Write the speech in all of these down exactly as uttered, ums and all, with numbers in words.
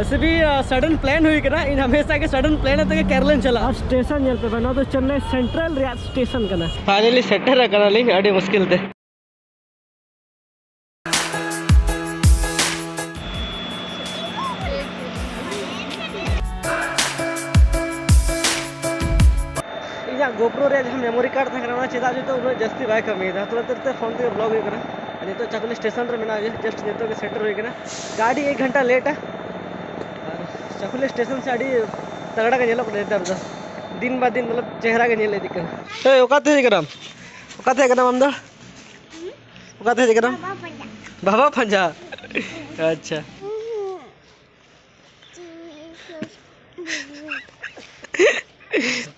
ᱥᱮ B ᱥᱟᱰᱮᱱ plan ᱦᱩᱭ ᱠᱟᱱᱟ, ᱤᱧ ᱦᱟᱢᱮᱥᱟ ᱜᱮ ᱥᱟᱰᱮᱱ ᱯᱞᱮᱱ ᱟᱛᱮ ᱜᱮ ᱠᱮᱨᱞᱟᱧ ᱪᱟᱞᱟᱜᱼᱟ᱾ ᱟᱨ ᱥᱴᱮᱥᱚᱱ ᱧᱮᱞ ᱯᱮ ᱵᱟᱝ, ᱱᱚᱣᱟ ᱫᱚ ᱪᱮᱱᱱᱟᱭ ᱥᱮᱱᱴᱨᱟᱞ ᱨᱮᱭᱟᱜ ᱥᱴᱮᱥᱚᱱ ᱠᱟᱱᱟ᱾ ᱯᱷᱟᱭᱱᱟᱞᱤ ᱥᱮᱴᱮᱨ ᱟᱠᱟᱱᱟᱞᱤᱧ ᱟᱹᱰᱤ ᱢᱩᱥᱠᱤᱞ ᱛᱮ᱾ ᱤᱧᱟᱹᱜ ᱜᱳᱯᱨᱳ ᱨᱮᱭᱟᱜ ᱡᱟᱦᱟᱸ ᱢᱮᱢᱳᱨᱤ ᱠᱟᱨᱰ ᱛᱟᱦᱮᱸ ᱠᱟᱱᱟ, ᱚᱱᱟ ᱪᱮᱫᱟᱜ ᱪᱚ ᱱᱤᱛᱚᱜ ᱩᱱᱟᱹᱜ ᱡᱟᱹᱥᱛᱤ ᱵᱟᱭ ᱠᱟᱹᱢᱤᱭᱮᱫᱟ᱾ ᱚᱱᱟ ᱠᱷᱟᱹᱛᱤᱨ ᱛᱮ ᱯᱷᱳᱱ ᱛᱮᱜᱮ ᱵᱞᱚᱜ ᱦᱩᱭᱩᱜ ᱠᱟᱱᱟ᱾ ᱟᱨ ᱱᱤᱛᱚᱜ ᱪᱟᱠᱩᱞᱤ ᱥᱴᱮᱥᱚᱱ ᱨᱮ ᱢᱮᱱᱟᱜᱼᱟ, ᱡᱟᱥᱴ ᱱᱤᱛᱚᱜ ᱜᱮ ᱥᱮᱴᱮᱨ ᱦᱩᱭ ᱠᱟᱱᱟ᱾ ᱜᱟᱹᱰᱤ ᱮᱠ ᱜᱷᱚᱱᱴᱟ ᱞᱮᱴᱟ᱾ ᱟᱨ ᱪᱟᱠᱩᱞᱤ ᱥᱴᱮᱥᱚᱱ ᱥᱮ ᱟᱹᱰᱤ ᱛᱟᱜᱲᱟ ᱜᱮ ᱧᱮᱞᱚᱜ ᱠᱟᱱᱟ ᱱᱮᱛᱟᱨ ᱫᱚ᱾ ᱫᱤᱱ ᱵᱟ ᱫᱤᱱ ᱢᱚᱛᱞᱚᱵ ᱪᱮᱦᱨᱟ ᱜᱮ ᱧᱮᱞ ᱤᱫᱤᱜ ᱠᱟᱱᱟ᱾ ᱮᱭ, ᱚᱠᱟ ᱛᱮ ᱦᱮᱡ ᱠᱟᱱᱟᱢ? ᱚᱠᱟ ᱛᱮ ᱦᱮᱡ ᱠᱟᱱᱟᱢ ᱟᱢ ᱫᱚ? ᱚᱠᱟ ᱛᱮ ᱦᱮᱡ ᱠᱟᱱᱟᱢ? ᱵᱟᱵᱟ ᱯᱟᱸᱡᱟ᱾ ᱵᱟᱵᱟ ᱯᱟᱸᱡᱟ? ᱟᱪᱪᱷᱟ᱾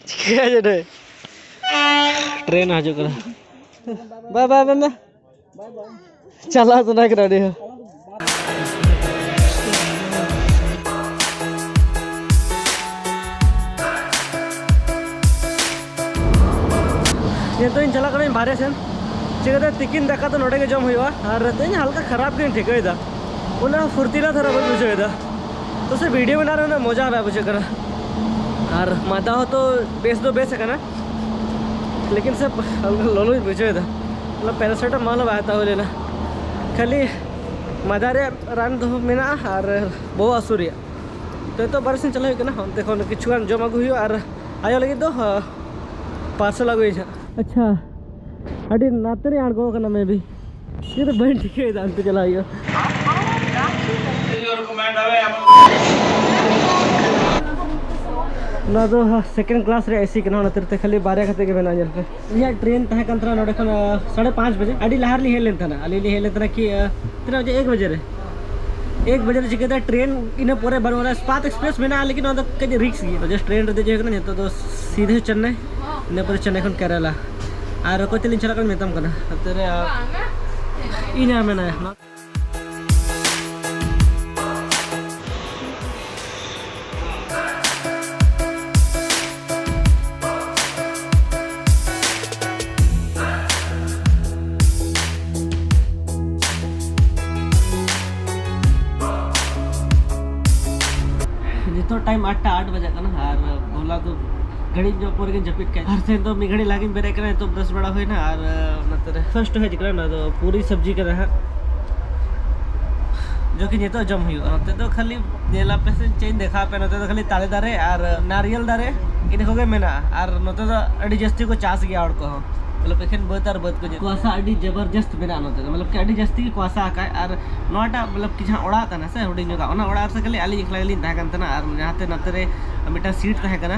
ᱪᱤᱠᱟᱹᱭᱟ ᱡᱮ ᱱᱚᱰᱮ? ᱴᱨᱮᱱ ᱦᱤᱡᱩᱜ ᱠᱟᱱᱟ᱾ ᱵᱟᱭ, ᱵᱟᱭ, ᱵᱟᱭ, ᱵᱟᱭ᱾ ᱪᱟᱞᱟᱣ ᱥᱟᱱᱟ ᱠᱟᱱᱟ ᱟᱹᱰᱤ ᱦᱚᱸ᱾ ᱱᱤᱛᱚᱜ ᱤᱧ ᱪᱟᱞᱟᱜ ᱠᱟᱹᱱᱟᱹᱧ ᱵᱟᱦᱨᱮ ᱥᱮᱱ᱾ ᱪᱤᱠᱟᱹᱛᱮ ᱛᱤᱠᱤᱱ ᱫᱟᱠᱟ ᱫᱚ ᱱᱚᱰᱮ ᱜᱮ ᱡᱚᱢ ᱦᱩᱭᱩᱜᱼᱟ᱾ ᱟᱨ ᱛᱮᱦᱮᱧ ᱦᱟᱞᱠᱟ ᱠᱷᱟᱨᱟᱯ ᱜᱤᱧ ᱴᱷᱤᱠᱟᱹᱭᱮᱫᱟ, ᱩᱱᱟᱹᱜ ᱯᱷᱩᱨᱛᱤᱞᱟ ᱫᱷᱟᱨᱟ ᱵᱟᱹᱧ ᱵᱩᱡᱷᱟᱹᱣᱮᱫᱟ᱾ ᱛᱚ ᱥᱮ ᱵᱷᱤᱰᱤᱭᱳ ᱵᱮᱱᱟᱣ ᱨᱮ ᱩᱱᱟᱹᱜ ᱢᱚᱡᱟ ᱵᱟᱭ ᱵᱩᱡᱷᱟᱹᱜ ᱠᱟᱱᱟ᱾ ᱟᱨ ᱢᱟᱫᱟ ᱦᱚᱸ ᱛᱚ ᱵᱮᱥ ᱫᱚ ᱵᱮᱥ ᱟᱠᱟᱱᱟ, ᱞᱮᱠᱤᱱ ᱥᱮ ᱞᱚᱞᱚᱧ ᱵᱩᱡᱷᱟᱹᱣᱮᱫᱟ᱾ ᱢᱚᱛᱞᱚᱵ ᱯᱮᱨᱟᱥᱤᱴᱟᱢᱚᱞ ᱦᱚᱸ ᱵᱟᱭ ᱦᱟᱛᱟᱣ ᱦᱩᱭ ᱞᱮᱱᱟ, ᱠᱷᱟᱹᱞᱤ ᱢᱟᱫᱟ ᱨᱮᱭᱟᱜ ᱨᱟᱱ ᱫᱚ ᱢᱮᱱᱟᱜᱼᱟ ᱟᱨ ᱵᱚᱦᱚᱜ ᱦᱟᱹᱥᱩ ᱨᱮᱭᱟᱜ᱾ ᱛᱚ ᱱᱤᱛᱚᱜ ᱵᱟᱨᱦᱮ ᱥᱮᱱ ᱪᱟᱞᱟᱜ ᱦᱩᱭᱩᱜ ᱠᱟᱱᱟ, ᱚᱱᱛᱮ ᱠᱷᱚᱱ ᱠᱤᱪᱷᱩ ᱜᱟᱱ ᱡᱚᱢ ᱟᱹᱜᱩ ᱦᱩᱭᱩᱜᱼᱟ ᱟᱨ ᱟᱭᱳ ᱞᱟᱹᱜᱤᱫ ᱫᱚ ᱯᱟᱨᱥᱮᱞ ᱟᱹᱜᱩᱭᱟᱹᱧ ᱦᱟᱸᱜ᱾ ᱟᱪᱪᱷᱟ, ᱟᱹᱰᱤ ᱱᱟᱛᱮ ᱨᱮ ᱟᱬᱜᱚ ᱠᱟᱱᱟ ᱢᱮ ᱵᱤ᱾ ᱤᱧ ᱫᱚ ᱵᱟᱹᱧ ᱴᱷᱤᱠᱟᱹᱭᱮᱫᱟ ᱚᱱᱛᱮ ᱪᱟᱞᱟᱜ ᱦᱩᱭᱩᱜᱼᱟ᱾ ᱱᱚᱣᱟ ᱫᱚ ᱥᱮᱠᱮᱱᱰ ᱠᱞᱟᱥ ᱨᱮ ᱮᱥᱤ ᱠᱟᱱᱟ, ᱚᱱᱟ ᱠᱷᱟᱹᱛᱤᱨ ᱛᱮ ᱠᱷᱟᱹᱞᱤ ᱵᱟᱨᱭᱟ ᱠᱟᱛᱮ ᱜᱮ ᱢᱮᱱᱟᱜᱼᱟ᱾ ᱧᱮᱞ ᱯᱮ, ᱤᱧᱟᱹᱜ ᱴᱨᱮᱱ ᱛᱟᱦᱮᱸ ᱠᱟᱱ ᱛᱟᱦᱮᱱᱟ ᱱᱚᱰᱮ ᱠᱷᱚᱱ, ᱟᱸ, ᱥᱟᱲᱮ ᱯᱟᱸᱪ ᱵᱟᱡᱮ᱾ ᱟᱹᱰᱤ ᱞᱟᱦᱟ ᱨᱮᱞᱤᱧ ᱦᱮᱡ ᱞᱮᱱ ᱛᱟᱦᱮᱱᱟ᱾ ᱟᱹᱞᱤᱧ ᱞᱤᱧ ᱦᱮᱡ ᱞᱮᱱ ᱛᱟᱦᱮᱱᱟ ᱠᱤ, ᱟᱸ, ᱛᱤᱱᱟᱹᱜ ᱵᱟᱡᱮ? ᱮᱠ ᱵᱟᱡᱮ ᱨᱮ᱾ ᱮᱠ ᱵᱟᱡᱮ ᱨᱮ ᱪᱤᱠᱟᱹᱛᱮ ᱴᱨᱮᱱ ᱤᱱᱟᱹ ᱯᱚᱨᱮ ᱵᱟᱹᱱᱩᱜᱼᱟ? ᱥᱯᱟᱛ ᱮᱠᱥᱯᱨᱮᱥ ᱢᱮᱱᱟᱜᱼᱟ, ᱞᱮᱠᱤᱱ ᱚᱱᱟ ᱫᱚ ᱠᱟᱹᱡ ᱨᱤᱠᱥ ᱜᱮᱭᱟ᱾ ᱡᱟᱥᱴ ᱴᱨᱮᱱ ᱨᱮ ᱫᱮᱡ ᱦᱩᱭ ᱠᱟᱱᱟ, ᱱᱤᱛᱚᱜ ᱫᱚ ᱥᱤᱫᱷᱟᱹ ᱪᱮᱱᱱᱟᱭ, ᱤᱱᱟᱹ ᱯᱚᱨᱮ ᱪᱮᱱᱱᱟᱭ ᱠᱷᱚᱱ ᱠᱮᱨᱟᱞᱟ᱾ ᱟᱨ ᱚᱠᱚᱭ ᱛᱮᱞᱤᱧ ᱪᱟᱞᱟᱜ ᱠᱟᱱᱟ ᱢᱮᱛᱟᱢ ᱠᱟᱱᱟ, ᱱᱚᱛᱮ ᱨᱮ, ᱟᱸ, ᱤᱧ ᱟᱨ ᱢᱮᱱᱟᱭᱟ᱾ ᱱᱤᱛᱚᱜ ᱴᱟᱭᱤᱢ ᱟᱴ ᱴᱟ ᱟᱴ ᱵᱟᱡᱟᱜ ᱠᱟᱱᱟ ᱟᱨ ᱦᱚᱞᱟ ᱫᱚ ᱜᱷᱟᱹᱲᱤᱡ ᱧᱚᱜ ᱯᱚᱨ ᱜᱤᱧ ᱡᱟᱹᱯᱤᱫ ᱠᱮᱫ᱾ ᱟᱨ ᱛᱮᱦᱮᱧ ᱫᱚ ᱢᱤᱫ ᱜᱷᱟᱹᱲᱤᱡ ᱞᱟᱦᱟ ᱜᱤᱧ ᱵᱮᱨᱮᱫ ᱠᱟᱱᱟ, ᱱᱤᱛᱚᱜ ᱵᱨᱟᱥ ᱵᱟᱲᱟ ᱦᱩᱭᱱᱟ ᱟᱨ ᱱᱚᱛᱮ ᱨᱮ ᱯᱷᱟᱥᱴ ᱦᱮᱡ ᱠᱟᱱᱟ, ᱱᱚᱣᱟ ᱫᱚ ᱯᱩᱨᱤ ᱥᱚᱵᱽᱡᱤ ᱠᱟᱱᱟ ᱦᱟᱸᱜ, ᱡᱚ ᱠᱤ ᱱᱤᱛᱚᱜ ᱡᱚᱢ ᱦᱩᱭᱩᱜᱼᱟ᱾ ᱱᱚᱛᱮ ᱫᱚ ᱠᱷᱟᱹᱞᱤ ᱧᱮᱞ ᱟᱯᱮ ᱥᱮ ᱪᱮᱫ ᱤᱧ ᱫᱮᱠᱷᱟᱣ ᱟᱯᱮ, ᱱᱚᱛᱮ ᱫᱚ ᱠᱷᱟᱹᱞᱤ ᱛᱟᱞᱮ ᱫᱟᱨᱮ ᱟᱨ ᱱᱟᱨᱤᱭᱮᱞ ᱫᱟᱨᱮ, ᱤᱱᱟᱹ ᱠᱚᱜᱮ ᱢᱮᱱᱟᱜᱼᱟ᱾ ᱟᱨ ᱱᱚᱛᱮ ᱫᱚ ᱟᱹᱰᱤ ᱡᱟᱹᱥᱛᱤ ᱠᱚ ᱪᱟᱥ ᱜᱮᱭᱟ ᱦᱚᱲ ᱠᱚᱦᱚᱸ, ᱢᱚᱛᱞᱚᱵ ᱮᱠᱷᱮᱱ ᱵᱟᱹᱫᱽ ᱟᱨ ᱵᱟᱹᱫᱽ ᱠᱚ ᱧᱮᱞ᱾ ᱠᱩᱣᱟᱥᱟ ᱟᱹᱰᱤ ᱡᱚᱵᱚᱨᱡᱚᱥᱛ ᱢᱮᱱᱟᱜᱼᱟ ᱱᱚᱛᱮ ᱫᱚ, ᱢᱚᱛᱞᱚᱵ ᱠᱤ ᱟᱹᱰᱤ ᱡᱟᱹᱥᱛᱤ ᱜᱮ ᱠᱩᱣᱟᱥᱟ ᱟᱠᱟᱫ᱾ ᱟᱨ ᱱᱚᱣᱟᱴᱟᱜ ᱢᱚᱛᱞᱚᱵ ᱠᱤ ᱡᱟᱦᱟᱸ ᱚᱲᱟᱜ ᱛᱟᱦᱮᱱᱟ ᱥᱮ ᱦᱩᱰᱤᱧ ᱧᱚᱜᱟᱜ, ᱚᱱᱟ ᱚᱲᱟᱜ ᱨᱮ ᱠᱷᱟᱹᱞᱤ ᱟᱹᱞᱤᱧ ᱮᱠᱞᱟ ᱜᱮᱞᱤᱧ ᱛᱟᱦᱮᱸ ᱠᱟᱱ ᱛᱟᱦᱮᱱᱟ ᱟᱨ ᱡᱟᱦᱟᱸ ᱛᱮ ᱱᱚᱛᱮ ᱨᱮ ᱢᱤᱫᱴᱟᱝ ᱥᱤᱴ ᱛᱟᱦᱮᱸ ᱠᱟᱱᱟ,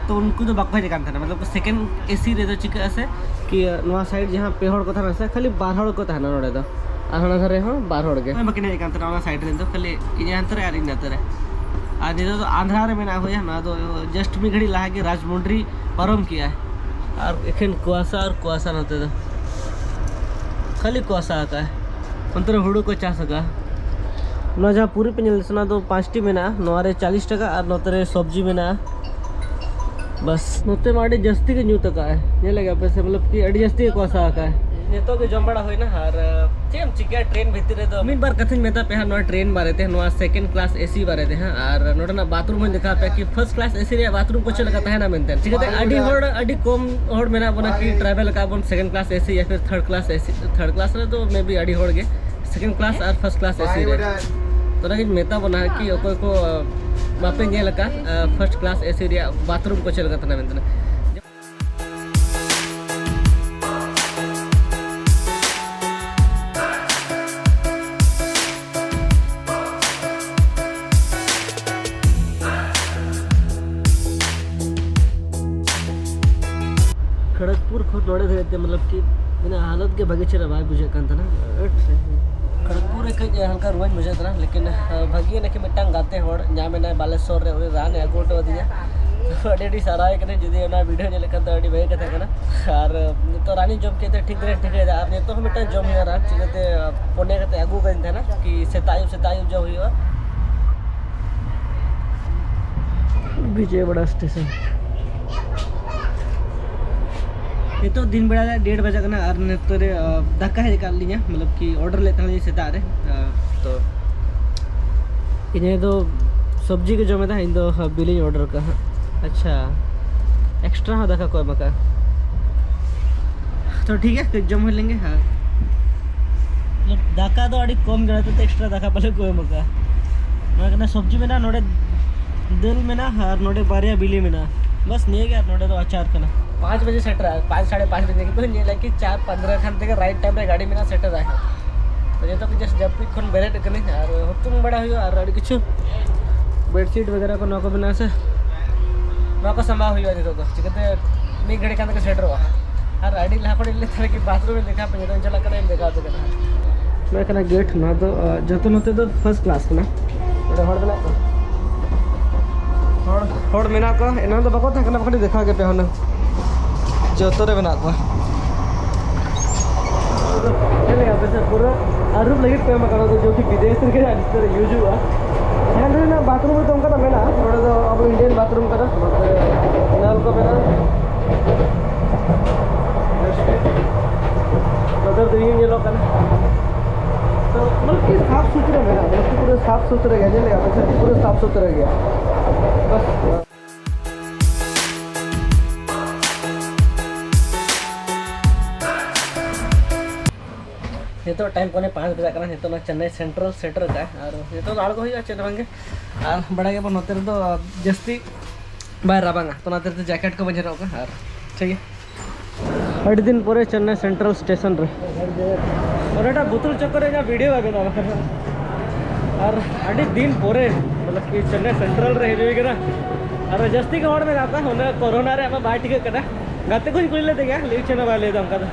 ᱛᱚ ᱩᱱᱠᱩ ᱫᱚ ᱵᱟᱠᱚ ᱦᱮᱡ ᱠᱟᱱ ᱛᱟᱦᱮᱱᱟ᱾ ᱢᱚᱛᱞᱚᱵ ᱥᱮᱠᱮᱱᱰ ᱮᱥᱤ ᱨᱮᱫᱚ ᱪᱤᱠᱟᱹᱜᱼᱟ ᱥᱮ ᱠᱤ ᱱᱚᱣᱟ ᱥᱟᱭᱤᱰ ᱡᱟᱦᱟᱸ ᱯᱮ ᱦᱚᱲ ᱠᱚ ᱛᱟᱦᱮᱱᱟ ᱥᱮ, ᱠᱷᱟᱹᱞᱤ ᱵᱟᱨ ᱦᱚᱲ ᱠᱚ ᱛᱟᱦᱮᱱᱟ ᱱᱚᱰᱮ ᱫᱚ, ᱟᱨ ᱦᱟᱱᱟ ᱫᱷᱟᱨᱮ ᱦᱚᱸ ᱵᱟᱨ ᱦᱚᱲ ᱜᱮ᱾ ᱚᱠᱚᱭ ᱵᱟᱹᱠᱤᱱ ᱦᱮᱡ ᱠᱟᱱ ᱛᱟᱦᱮᱱᱟ ᱚᱱᱟ ᱥᱟᱭᱤᱰ ᱨᱮᱱ ᱫᱚ, ᱠᱷᱟᱹᱞᱤ ᱤᱧ ᱦᱟᱱᱛᱮ ᱨᱮ ᱟᱨ ᱤᱧ ᱱᱟᱛᱮ ᱨᱮ᱾ ᱟᱨ ᱱᱤᱛᱚᱜ ᱫᱚ ᱟᱸᱫᱷᱨᱟ ᱨᱮ ᱢᱮᱱᱟᱜ ᱦᱩᱭᱟ, ᱱᱚᱣᱟ ᱫᱚ ᱡᱟᱥᱴ ᱢᱤᱫ ᱜᱷᱟᱹᱲᱤᱡ ᱞᱟᱦᱟ ᱜᱮ ᱨᱟᱡᱽᱢᱩᱱᱰᱨᱤ ᱯᱟᱨᱚᱢ ᱠᱮᱜᱼᱟᱭ᱾ ᱟᱨ ᱮᱠᱷᱮᱱ ᱠᱩᱣᱟᱥᱟ ᱟᱨ ᱠᱩᱣᱟᱥᱟ, ᱱᱚᱛᱮ ᱫᱚ ᱠᱷᱟᱹᱞᱤ ᱠᱩᱣᱟᱥᱟ ᱟᱠᱟᱜᱼᱟᱭ᱾ ᱚᱱᱛᱮ ᱨᱮ ᱦᱩᱲᱩ ᱠᱚ ᱪᱟᱥ ᱟᱠᱟᱜᱼᱟ᱾ ᱱᱚᱣᱟ ᱡᱟᱦᱟᱸ ᱯᱩᱨᱤ ᱯᱮ ᱧᱮᱞ ᱥᱟᱱᱟ ᱫᱚ ᱯᱟᱸᱪᱴᱤ ᱢᱮᱱᱟᱜᱼᱟ, ᱱᱚᱣᱟ ᱨᱮ ᱪᱟᱞᱤᱥ ᱴᱟᱠᱟ ᱟᱨ ᱱᱚᱛᱮ ᱨᱮ ᱥᱚᱵᱽᱡᱤ ᱢᱮᱱᱟᱜᱼᱟ᱾ ᱵᱟᱥ, ᱱᱚᱛᱮ ᱢᱟ ᱟᱹᱰᱤ ᱡᱟᱹᱥᱛᱤ ᱜᱮ ᱧᱩᱛ ᱟᱠᱟᱜᱼᱟᱭ, ᱧᱮᱞ ᱞᱮᱜᱮ ᱯᱮ ᱥᱮ, ᱢᱚᱛᱞᱚᱵ ᱠᱤ ᱟᱹᱰᱤ ᱡᱟᱹᱥᱛᱤ ᱜᱮ ᱠᱩᱣᱟᱥᱟ ᱟᱠᱟᱜᱼᱟᱭ᱾ ᱱᱤᱛᱚᱜ ᱜᱮ ᱡᱚᱢ ᱵᱟᱲᱟ ᱦᱩᱭᱱᱟ ᱟᱨ ᱪᱮᱫ ᱮᱢ ᱪᱤᱠᱟᱹᱭᱟ ᱴᱨᱮᱱ ᱵᱷᱤᱛᱤᱨ ᱨᱮᱫᱚ᱾ ᱢᱤᱫ ᱵᱟᱨ ᱠᱟᱛᱷᱟᱧ ᱢᱮᱛᱟ ᱯᱮᱭᱟ ᱱᱚᱣᱟ ᱴᱨᱮᱱ ᱵᱟᱨᱮᱛᱮ, ᱱᱚᱣᱟ ᱥᱮᱠᱮᱱᱰ ᱠᱞᱟᱥ ᱮᱥᱤ ᱵᱟᱨᱮᱛᱮ ᱦᱟᱸᱜ, ᱟᱨ ᱱᱚᱰᱮᱱᱟᱜ ᱵᱟᱛᱷᱨᱩᱢ ᱦᱚᱸᱧ ᱫᱮᱠᱷᱟᱣ ᱯᱮᱭᱟ ᱠᱤ ᱯᱷᱟᱨᱥᱴ ᱠᱞᱟᱥ ᱮᱥᱤ ᱨᱮᱭᱟᱜ ᱵᱟᱛᱷᱨᱩᱢ ᱠᱚ ᱪᱮᱫ ᱞᱮᱠᱟ ᱛᱟᱦᱮᱱᱟ ᱢᱮᱱᱛᱮ᱾ ᱪᱤᱠᱟᱹᱛᱮ ᱟᱹᱰᱤ ᱦᱚᱲ, ᱟᱹᱰᱤ ᱠᱚᱢ ᱦᱚᱲ ᱢᱮᱱᱟᱜ ᱵᱚᱱᱟ ᱠᱤ ᱴᱨᱟᱵᱷᱮᱞ ᱟᱠᱟᱫ ᱵᱚᱱ ᱥᱮᱠᱮᱱᱰ ᱠᱞᱟᱥ ᱮᱥᱤ ᱭᱟ ᱯᱷᱤᱨ third class AC. Third class ᱨᱮᱫᱚ ᱢᱮ ᱵᱤ ᱟᱹᱰᱤ ᱦᱚᱲ ᱜᱮ, ᱥᱮᱠᱮᱱᱰ ᱠᱞᱟᱥ ᱟᱨ ᱯᱷᱟᱨᱥᱴ ᱠᱞᱟᱥ ᱮᱥᱤ ᱨᱮ᱾ ᱛᱚ ᱚᱱᱟᱜᱤᱧ ᱢᱮᱛᱟ ᱵᱚᱱᱟ ᱠᱤ ᱚᱠᱚᱭ ᱠᱚ ᱵᱟᱯᱮ ᱧᱮᱞ ᱟᱠᱟᱫ ᱯᱷᱟᱨᱥᱴ ᱠᱞᱟᱥ ᱮᱥᱤ ᱨᱮᱭᱟᱜ ᱵᱟᱛᱷᱨᱩᱢ ᱠᱚ ᱪᱮᱫ ᱞᱮᱠᱟ ᱛᱟᱦᱮᱱᱟ ᱢᱮᱱᱛᱮ᱾ ᱠᱷᱚᱲᱚᱜᱽᱯᱩᱨ ᱠᱷᱚᱱ ᱱᱚᱰᱮ ᱫᱷᱟᱹᱨᱤᱡ ᱛᱮ, ᱢᱚᱛᱞᱚᱵ ᱠᱤ ᱢᱟᱱᱮ ᱦᱟᱞᱚᱛ ᱜᱮ ᱵᱷᱟᱹᱜᱤ ᱪᱮᱦᱨᱟ ᱵᱟᱭ ᱵᱩᱡᱷᱟᱹᱜ ᱠᱟᱱ ᱛᱟᱦᱮᱱᱟ᱾ ᱠᱷᱚᱲᱚᱜᱽᱯᱩᱨ ᱨᱮ ᱠᱟᱹᱡ ᱦᱟᱞᱠᱟ ᱨᱩᱣᱟᱹᱧ ᱵᱩᱡᱷᱟᱹᱣ ᱛᱟᱦᱮᱱᱟ, ᱞᱮᱠᱤᱱ ᱵᱷᱟᱹᱜᱤ ᱱᱟᱠᱤ ᱢᱤᱫᱴᱟᱝ ᱜᱟᱛᱮ ᱦᱚᱲ ᱧᱟᱢ ᱮᱱᱟᱭ ᱵᱟᱞᱮᱥᱚᱨ ᱨᱮ, ᱩᱱᱤ ᱨᱟᱱ ᱮ ᱟᱹᱜᱩ ᱦᱚᱴᱚ ᱟᱹᱫᱤᱧᱟ᱾ ᱟᱹᱰᱤ ᱟᱹᱰᱤ ᱥᱟᱨᱦᱟᱣ ᱠᱟᱱᱟ, ᱡᱩᱫᱤ ᱚᱱᱟ ᱵᱷᱤᱰᱤᱭᱳ ᱧᱮᱞ ᱞᱮᱠᱷᱟᱱ ᱫᱚ ᱟᱹᱰᱤ ᱵᱷᱟᱹᱜᱤ ᱠᱟᱛᱷᱟ ᱠᱟᱱᱟ᱾ ᱟᱨ ᱱᱤᱛᱚᱜ ᱨᱟᱱᱤᱧ ᱡᱚᱢ ᱠᱮᱫ ᱛᱮ ᱴᱷᱤᱠ ᱫᱷᱟᱨᱟᱧ ᱴᱷᱤᱠᱟᱹᱭᱮᱫᱟ, ᱟᱨ ᱱᱤᱛᱚᱜ ᱦᱚᱸ ᱢᱤᱫᱴᱟᱝ ᱡᱚᱢ ᱦᱩᱭᱩᱜᱼᱟ ᱨᱟᱱ, ᱪᱤᱠᱟᱹᱛᱮ ᱯᱷᱳᱱ ᱠᱟᱛᱮ ᱟᱹᱜᱩ ᱠᱟᱹᱫᱤᱧ ᱛᱟᱦᱮᱱᱟ ᱠᱤ ᱥᱮᱛᱟᱜ ᱟᱹᱭᱩᱵ, ᱥᱮᱛᱟᱜ ᱟᱹᱭᱩᱵ ᱡᱚᱢ ᱦᱩᱭᱩᱜᱼᱟ᱾ ᱵᱤᱡᱚᱭᱣᱟᱲᱟ ᱥᱴᱮᱥᱚᱱ᱾ ᱱᱤᱛᱚᱜ ᱫᱤᱱ ᱵᱮᱲᱟ ᱨᱮ ᱰᱮᱲ ᱵᱟᱡᱟᱜ ᱠᱟᱱᱟ ᱟᱨ ᱱᱤᱛᱚᱜ ᱨᱮ, ᱟ, ᱫᱟᱠᱟ ᱦᱮᱡ ᱟᱠᱟᱫ ᱞᱤᱧᱟ, ᱢᱚᱛᱞᱚᱵ ᱠᱤ ᱚᱰᱟᱨ ᱞᱮᱫ ᱛᱟᱦᱮᱸ ᱞᱤᱧ ᱥᱮᱛᱟᱜ ᱨᱮ, ᱟ, ᱛᱚ ᱤᱱᱟᱹ ᱫᱚ ᱥᱚᱵᱽᱡᱤ ᱠᱚ ᱡᱚᱢᱮᱫᱟ, ᱤᱧ ᱫᱚ ᱵᱤᱞᱤᱧ ᱚᱰᱟᱨ ᱠᱟᱜᱼᱟ ᱦᱟᱸᱜ᱾ ᱟᱪᱪᱷᱟ, ᱮᱠᱥᱴᱨᱟ ᱦᱚᱸ ᱫᱟᱠᱟ ᱠᱚ ᱮᱢ ᱠᱟᱜᱼᱟ᱾ ᱛᱚ ᱴᱷᱤᱠ ᱜᱮᱭᱟ, ᱠᱟᱹᱡ ᱡᱚᱢ ᱦᱩᱭ ᱞᱮᱱᱜᱮ ᱦᱟᱸᱜ᱾ ᱢᱚᱛᱞᱚᱵ, ᱫᱟᱠᱟ ᱫᱚ ᱟᱹᱰᱤ ᱠᱚᱢ ᱜᱮ, ᱚᱱᱟᱛᱮ ᱮᱠᱥᱴᱨᱟ ᱫᱟᱠᱟ ᱯᱟᱞᱮ ᱠᱚ ᱮᱢ ᱠᱟᱜᱼᱟ᱾ ᱱᱚᱣᱟ ᱠᱟᱱᱟ ᱥᱚᱵᱽᱡᱤ ᱢᱮᱱᱟᱜᱼᱟ, ᱱᱚᱰᱮ ᱫᱟᱹᱞ ᱢᱮᱱᱟᱜᱼᱟ ᱟᱨ ᱱᱚᱰᱮ ᱵᱟᱨᱭᱟ ᱵᱤᱞᱤ ᱢᱮᱱᱟᱜᱼᱟ᱾ ᱵᱟᱥ ᱱᱤᱭᱟᱹ ᱜᱮ, ᱟᱨ ᱱᱚᱰᱮ ᱫᱚ ᱟᱪᱟᱨ ᱠᱟᱱᱟ᱾ ᱯᱟᱸᱪ ᱵᱟᱡᱮ ᱥᱮᱴᱮᱨᱟ, ᱯᱟᱸᱪ, ᱥᱟᱲᱮ ᱯᱟᱸᱪ ᱵᱟᱡᱮ, ᱠᱤᱱᱛᱩ ᱧᱮᱞᱟ ᱠᱤ ᱪᱟᱨ ᱯᱚᱱᱨᱚ ᱠᱷᱟᱱ ᱛᱮᱜᱮ ᱨᱟᱭᱤᱴ ᱴᱟᱭᱤᱢ ᱨᱮ ᱜᱟᱹᱰᱤ ᱢᱮᱱᱟᱜᱼᱟ, ᱥᱮᱴᱮᱨᱟ ᱦᱟᱸᱜ᱾ ᱛᱚ ᱡᱚᱛᱚ ᱠᱚ ᱡᱟᱹᱥᱛᱤ ᱡᱟᱹᱯᱤᱫ ᱠᱷᱚᱱ ᱵᱮᱨᱮᱫ ᱠᱟᱹᱱᱟᱹᱧ ᱟᱨ ᱦᱩᱛᱩᱢ ᱵᱟᱲᱟ ᱦᱩᱭᱩᱜᱼᱟ ᱟᱨ ᱟᱹᱰᱤ ᱠᱤᱪᱷᱩ ᱵᱮᱰᱥᱤᱴ ᱵᱟᱜᱮᱨᱟ ᱠᱚ, ᱱᱚᱣᱟ ᱠᱚ ᱢᱮᱱᱟᱜᱼᱟ ᱥᱮ, ᱱᱚᱣᱟ ᱠᱚ ᱥᱟᱢᱵᱟᱣ ᱦᱩᱭᱩᱜᱼᱟ ᱱᱤᱛᱚᱜ ᱫᱚ᱾ ᱪᱤᱠᱟᱹᱛᱮ ᱢᱤᱫ ᱜᱷᱟᱹᱲᱤ ᱠᱷᱟᱱ ᱛᱮᱜᱮ ᱥᱮᱴᱮᱨᱚᱜᱼᱟ ᱦᱟᱸᱜ᱾ ᱟᱨ ᱟᱹᱰᱤ ᱞᱟᱦᱟ ᱠᱷᱚᱱ ᱤᱧ ᱞᱟᱹᱭ ᱛᱟᱦᱮᱸ ᱠᱤ ᱵᱟᱛᱷᱨᱩᱢ ᱤᱧ ᱫᱮᱠᱷᱟᱣ ᱟᱯᱮ, ᱱᱤᱛᱚᱜ ᱤᱧ ᱪᱟᱞᱟᱜ ᱠᱟᱱᱟ, ᱤᱧ ᱫᱮᱠᱷᱟᱣ ᱟᱯᱮ ᱠᱟᱱᱟ ᱦᱟᱸᱜ᱾ ᱱᱚᱣᱟ ᱠᱟᱱᱟ ᱜᱮᱴ, ᱱᱚᱣᱟ ᱫᱚ, ᱟ, ᱡᱚᱛᱚ ᱱᱚᱛᱮ ᱫᱚ ᱯᱷᱟᱨᱥᱴ ᱠᱞᱟᱥ ᱠᱟᱱᱟ᱾ ᱱᱚᱰᱮ ᱦᱚᱲ ᱢᱮᱱᱟᱜ ᱠᱚᱣᱟ, ᱦᱚᱲ, ᱦᱚᱲ ᱢᱮᱱᱟᱜ ᱠᱚᱣᱟ, ᱮᱱᱟᱝ ᱫᱚ ᱵᱟᱠᱚ ᱛᱟᱦᱮᱸ ᱠᱟᱱᱟ, ᱵᱟᱠᱷᱟᱱ ᱫᱮᱠᱷᱟᱣ ᱜᱮᱯᱮ ᱦᱩᱱᱟᱹᱝ᱾ ᱡᱚᱛᱚ ᱨᱮ ᱢᱮᱱᱟᱜ ᱠᱚᱣᱟ᱾ ᱧᱮᱞ ᱞᱮᱜᱟ ᱯᱮ ᱥᱮ, ᱯᱩᱨᱟᱹ ᱟᱹᱨᱩᱵ ᱞᱟᱹᱜᱤᱫ ᱠᱚ ᱮᱢ ᱟᱠᱟᱫᱟ, ᱡᱚᱫᱤ ᱵᱤᱫᱮᱥ ᱨᱮᱜᱮ ᱟᱹᱰᱤ ᱩᱛᱟᱹᱨ ᱤᱭᱩᱡᱽ ᱦᱩᱭᱩᱜᱼᱟ᱾ ᱮᱱ ᱨᱮᱱᱟᱜ ᱵᱟᱛᱷᱨᱩᱢ ᱫᱚ ᱚᱱᱠᱟ ᱫᱚ ᱢᱮᱱᱟᱜᱼᱟ, ᱱᱚᱰᱮ ᱫᱚ ᱟᱵᱚ ᱤᱱᱰᱤᱭᱟᱱ ᱵᱟᱛᱷᱨᱩᱢ ᱠᱟᱱᱟ, ᱱᱚᱛᱮ ᱱᱚᱞ ᱠᱚ ᱢᱮᱱᱟᱜᱼᱟ᱾ ᱱᱚᱛᱮ ᱫᱚ ᱤᱭᱟᱹ ᱧᱮᱞᱚᱜ ᱠᱟᱱᱟ᱾ ᱛᱚ ᱢᱟᱱᱮ ᱠᱤ ᱥᱟᱯᱷ ᱥᱩᱛᱨᱟᱹ ᱢᱮᱱᱟᱜᱼᱟ, ᱢᱟᱱᱮ ᱯᱩᱨᱟᱹ ᱥᱟᱯᱷ ᱥᱩᱛᱨᱟᱹ ᱜᱮᱭᱟ, ᱧᱮᱞ ᱞᱮᱜᱟ ᱯᱮ ᱥᱮ, ᱯᱩᱨᱟᱹ ᱥᱟᱯᱷ ᱥᱩᱛᱨᱟᱹ ᱜᱮᱭᱟ᱾ ᱵᱟᱥ᱾ ᱱᱤᱛᱚᱜ ᱴᱟᱭᱤᱢ ᱯᱚᱱᱮ ᱯᱟᱸᱪ ᱵᱟᱡᱟᱜ ᱠᱟᱱᱟ᱾ ᱱᱤᱛᱚᱜ ᱱᱚᱣᱟ ᱪᱮᱱᱱᱟᱭ ᱥᱮᱱᱴᱨᱟᱞ ᱥᱮᱴᱮᱨ ᱟᱠᱟᱱᱟ ᱟᱨ ᱱᱤᱛᱚᱜ ᱫᱚ ᱟᱬᱜᱚ ᱦᱩᱭᱩᱜᱼᱟ, ᱪᱮᱫ ᱦᱚᱸ ᱵᱟᱝᱜᱮ᱾ ᱟᱨ ᱵᱟᱲᱟᱭ ᱜᱮᱭᱟᱵᱚᱱ, ᱱᱚᱛᱮ ᱨᱮᱫᱚ ᱡᱟᱹᱥᱛᱤ ᱵᱟᱭ ᱨᱟᱵᱟᱝᱟ, ᱛᱚ ᱚᱱᱟᱛᱮ ᱡᱮᱠᱮᱴ ᱠᱚ ᱵᱟᱹᱧ ᱦᱚᱨᱚᱜ ᱟᱠᱟᱫᱟ᱾ ᱟᱨ ᱴᱷᱤᱠ ᱜᱮᱭᱟ, ᱟᱹᱰᱤ ᱫᱤᱱ ᱯᱚᱨᱮ ᱪᱮᱱᱱᱟᱭ ᱥᱮᱱᱴᱨᱟᱞ ᱥᱴᱮᱥᱚᱱ ᱨᱮ᱾ ᱚᱱᱟᱴᱟᱜ ᱵᱩᱛᱩᱞ ᱪᱚᱠᱠᱚᱨ ᱨᱮ ᱤᱧᱟᱹᱜ ᱵᱷᱤᱰᱤᱭᱳ ᱵᱟᱭ ᱵᱮᱱᱟᱣ ᱟᱠᱟᱱᱟ᱾ ᱟᱨ ᱟᱹᱰᱤ ᱫᱤᱱ ᱯᱚᱨᱮ, ᱢᱚᱛᱞᱚᱵ ᱠᱤ, ᱪᱮᱱᱱᱟᱭ ᱥᱮᱱᱴᱨᱟᱞ ᱨᱮ ᱦᱤᱡᱩᱜ ᱦᱩᱭ ᱠᱟᱱᱟ᱾ ᱟᱨ ᱡᱟᱹᱥᱛᱤ ᱜᱮ ᱦᱚᱲ ᱢᱮᱱᱟᱜ ᱠᱚᱣᱟ, ᱚᱱᱟ ᱠᱚᱨᱳᱱᱟ ᱨᱮ ᱟᱢᱟᱜ ᱵᱟᱭ ᱴᱷᱤᱠᱟᱹᱜ ᱠᱟᱱᱟ᱾ ᱜᱟᱛᱮ ᱠᱚᱧ ᱠᱩᱞᱤ ᱞᱮᱫᱮ ᱜᱮᱭᱟ, ᱞᱟᱹᱭ ᱪᱮᱫ ᱦᱚᱸ ᱵᱟᱭ ᱞᱟᱹᱭᱫᱟ ᱚᱱᱠᱟ ᱫᱚ᱾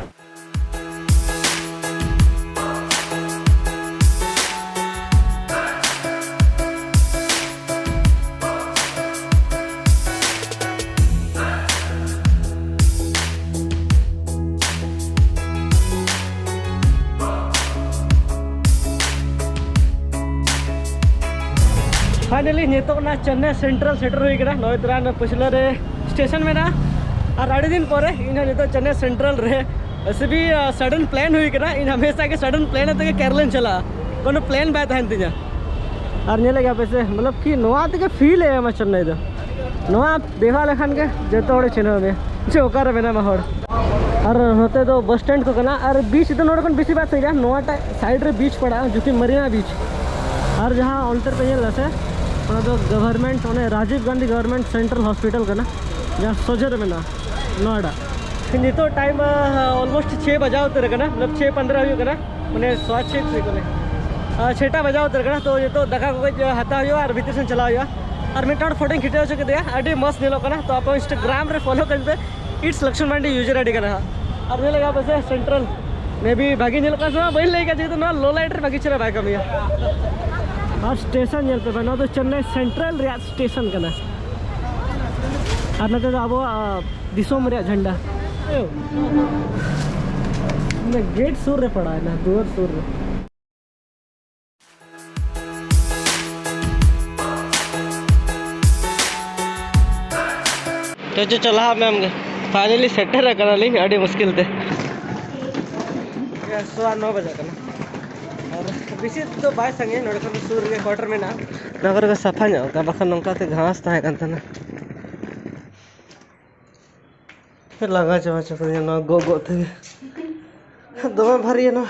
ᱯᱷᱟᱭᱱᱟᱞᱤ ᱱᱤᱛᱚᱜ ᱚᱱᱟ ᱪᱮᱱᱱᱟᱭ ᱥᱮᱱᱴᱨᱟᱞ ᱥᱮᱴᱮᱨ ᱦᱩᱭ ᱠᱟᱱᱟ᱾ ᱱᱚᱜᱼᱚᱭ ᱛᱚᱨᱟ ᱯᱟᱹᱪᱷᱞᱟᱹ ᱨᱮ ᱥᱴᱮᱥᱚᱱ ᱢᱮᱱᱟᱜᱼᱟ᱾ ᱟᱨ ᱟᱹᱰᱤ ᱫᱤᱱ ᱯᱚᱨᱮ ᱤᱧ ᱦᱚᱸ ᱱᱤᱛᱚᱜ ᱪᱮᱱᱱᱟᱭ ᱥᱮᱱᱴᱨᱟᱞ ᱨᱮ ᱥᱤᱵᱤ, ᱟ, ᱥᱟᱰᱮᱱ ᱯᱞᱮᱱ ᱦᱩᱭ ᱠᱟᱱᱟ᱾ ᱤᱧ ᱦᱟᱢᱮᱥᱟ ᱜᱮ ᱥᱟᱰᱮᱱ ᱯᱞᱮᱱ ᱟᱛᱮ ᱜᱮ ᱠᱮᱨᱟᱞᱟᱧ ᱪᱟᱞᱟᱜᱼᱟ, ᱠᱳᱱᱳ ᱯᱞᱮᱱ ᱵᱟᱭ ᱛᱟᱦᱮᱱ ᱛᱤᱧᱟᱹ᱾ ᱟᱨ ᱧᱮᱞᱮᱫ ᱜᱮᱭᱟ ᱯᱮ ᱥᱮ, ᱢᱚᱛᱞᱚᱵ ᱠᱤ ᱱᱚᱣᱟ ᱛᱮᱜᱮ ᱯᱷᱤᱞ ᱮ ᱮᱢᱟ ᱪᱮᱱᱱᱟᱭ ᱫᱚ᱾ ᱱᱚᱣᱟ ᱫᱮᱠᱷᱟᱣ ᱞᱮᱠᱷᱟᱱ ᱜᱮ ᱡᱚᱛᱚ ᱦᱚᱲ ᱪᱤᱱᱦᱟᱹᱣ ᱢᱮᱭᱟ ᱡᱮ ᱚᱠᱟᱨᱮ ᱢᱮᱱᱟᱢᱟ ᱦᱚᱲ᱾ ᱟᱨ ᱱᱚᱛᱮ ᱫᱚ ᱵᱟᱥ ᱥᱴᱮᱱᱰ ᱠᱚ ᱠᱟᱱᱟ᱾ ᱟᱨ ᱵᱤᱪ ᱫᱚ ᱱᱚᱰᱮ ᱠᱷᱚᱱ ᱵᱮᱥᱤ ᱵᱟᱭ ᱥᱟᱺᱜᱤᱧᱟ, ᱱᱚᱣᱟᱴᱟᱜ ᱥᱟᱭᱤᱰ ᱨᱮ ᱵᱤᱪ ᱯᱟᱲᱟᱜᱼᱟ, ᱡᱩᱠᱤ ᱢᱟᱨᱤᱱᱟ ᱵᱤᱪ᱾ ᱟᱨ ᱡᱟᱦᱟᱸ ᱚᱱᱛᱮ ᱨᱮᱯᱮ ᱧᱮᱞ ᱮᱫᱟ ᱥᱮ, ᱚᱱᱟ ᱫᱚ ᱜᱚᱵᱷᱚᱨᱱᱢᱮᱱᱴ, ᱚᱱᱮ Rajiv Gandhi government central hospital ᱠᱟᱱᱟ, ᱡᱟᱦᱟᱸ ᱥᱚᱡᱷᱮ ᱨᱮ ᱢᱮᱱᱟᱜᱼᱟ ᱱᱚᱣᱟᱴᱟᱜ᱾ ᱱᱤᱛᱚᱜ ᱴᱟᱭᱤᱢ ᱚᱞᱢᱳᱥᱴ ᱪᱷᱮ ᱵᱟᱡᱟᱣ ᱩᱛᱟᱹᱨ ᱠᱟᱱᱟ, ᱢᱚᱛᱞᱚᱵ ᱪᱷᱮ ᱯᱚᱱᱫᱽᱨᱚ ᱦᱩᱭᱩᱜ ᱠᱟᱱᱟ, ᱢᱟᱱᱮ ᱥᱚᱣᱟ ᱪᱷᱮ ᱦᱩᱭᱩᱜ ᱠᱟᱱᱟ᱾ ᱟᱨ ᱪᱷᱮᱴᱟ ᱵᱟᱡᱟᱣ ᱩᱛᱟᱹᱨ ᱠᱟᱱᱟ᱾ ᱛᱚ ᱱᱤᱛᱚᱜ ᱫᱟᱠᱟ ᱠᱚ ᱠᱟᱹᱡ ᱦᱟᱛᱟᱣ ᱦᱩᱭᱩᱜᱼᱟ ᱟᱨ ᱵᱷᱤᱛᱤᱨ ᱥᱮᱱ ᱪᱟᱞᱟᱣ ᱦᱩᱭᱩᱜᱼᱟ᱾ ᱟᱨ ᱢᱤᱫᱴᱟᱝ ᱦᱚᱲ ᱯᱷᱳᱴᱳᱧ ᱠᱷᱤᱪᱟᱹᱣ ᱦᱚᱪᱚ ᱠᱮᱫᱮᱭᱟ, ᱟᱹᱰᱤ ᱢᱚᱡᱽ ᱧᱮᱞᱚᱜ ᱠᱟᱱᱟ᱾ ᱛᱚ ᱟᱯᱮ ᱤᱱᱥᱴᱟᱜᱨᱟᱢ ᱨᱮ ᱯᱷᱚᱞᱳ ᱠᱟᱹᱧ ᱯᱮ, ᱤᱴᱥ ᱞᱚᱠᱥᱢᱚᱱ ᱢᱟᱱᱰᱤ ᱭᱩᱡᱟᱨ ᱟᱭᱰᱤ ᱠᱟᱱᱟ ᱦᱟᱸᱜ᱾ ᱟᱨ ᱧᱮᱞ ᱞᱮᱜᱟ ᱯᱮ ᱥᱮ ᱥᱮᱱᱴᱨᱟᱞ ᱢᱮ ᱵᱤ ᱵᱷᱟᱜᱮ ᱧᱮᱞᱚᱜ ᱠᱟᱱᱟ ᱥᱮ ᱵᱟᱝ ᱵᱟᱹᱧ ᱞᱟᱹᱭ ᱠᱮᱫᱟ, ᱡᱮᱦᱮᱛᱩ ᱱᱚᱣᱟ ᱞᱳ ᱞᱟᱭᱤᱴ ᱨᱮ ᱵᱷᱟᱜᱮ ᱪᱮᱦᱨᱟ ᱵᱟᱭ ᱠᱟᱹᱢᱤᱭᱟ᱾ ᱟᱨ ᱥᱴᱮᱥᱚᱱ ᱧᱮᱞ ᱯᱮ ᱵᱷᱟᱭ, ᱱᱚᱣᱟ ᱫᱚ ᱪᱮᱱᱱᱟᱭ ᱥᱮᱱᱴᱨᱟᱞ ᱨᱮᱭᱟᱜ ᱥᱴᱮᱥᱚᱱ ᱠᱟᱱᱟ᱾ ᱟᱨ ᱱᱚᱛᱮ ᱫᱚ ᱟᱵᱚᱣᱟᱜ ᱫᱤᱥᱚᱢ ᱨᱮᱭᱟᱜ ᱡᱷᱟᱱᱰᱟ᱾ ᱜᱮᱴ ᱥᱩᱨ ᱨᱮ ᱯᱟᱲᱟᱣ ᱮᱱᱟ, ᱫᱩᱣᱟᱹᱨ ᱥᱩᱨ ᱨᱮ᱾ ᱪᱚ, ᱪᱚ, ᱪᱚ, ᱞᱟᱦᱟ ᱢᱮ ᱟᱢ ᱜᱮ᱾ ᱯᱷᱟᱭᱱᱟᱞᱤ ᱥᱮᱴᱮᱨ ᱟᱠᱟᱱᱟᱞᱤᱧ ᱟᱹᱰᱤ ᱢᱩᱥᱠᱤᱞ ᱛᱮ᱾ ᱥᱚᱣᱟ ᱱᱚ ᱵᱟᱡᱟᱜ ᱠᱟᱱᱟ᱾ ᱟᱨ ᱵᱮᱥᱤ ᱫᱚ ᱵᱟᱭ ᱥᱟᱺᱜᱤᱧᱟ, ᱱᱚᱰᱮ ᱠᱷᱚᱱ ᱫᱚ ᱥᱩᱨ ᱨᱮᱜᱮ ᱠᱚᱣᱟᱴᱟᱨ ᱢᱮᱱᱟᱜᱼᱟ᱾ ᱱᱚᱣᱟ ᱠᱚᱨᱮ ᱠᱚ ᱥᱟᱯᱷᱟ ᱧᱚᱜ ᱠᱟᱜᱼᱟ, ᱵᱟᱠᱷᱟᱱ ᱱᱚᱝᱠᱟ ᱛᱮ ᱜᱷᱟᱥ ᱛᱟᱦᱮᱸ ᱠᱟᱱ ᱛᱟᱦᱮᱱᱟ᱾ ᱞᱟᱸᱜᱟ ᱪᱟᱵᱟ ᱪᱟᱵᱟᱧᱟ ᱱᱚᱣᱟ ᱜᱚᱜ ᱜᱚᱜ ᱛᱮᱜᱮ᱾ ᱫᱚᱢᱮ ᱵᱷᱟᱨᱤᱭᱟ ᱱᱚᱣᱟ᱾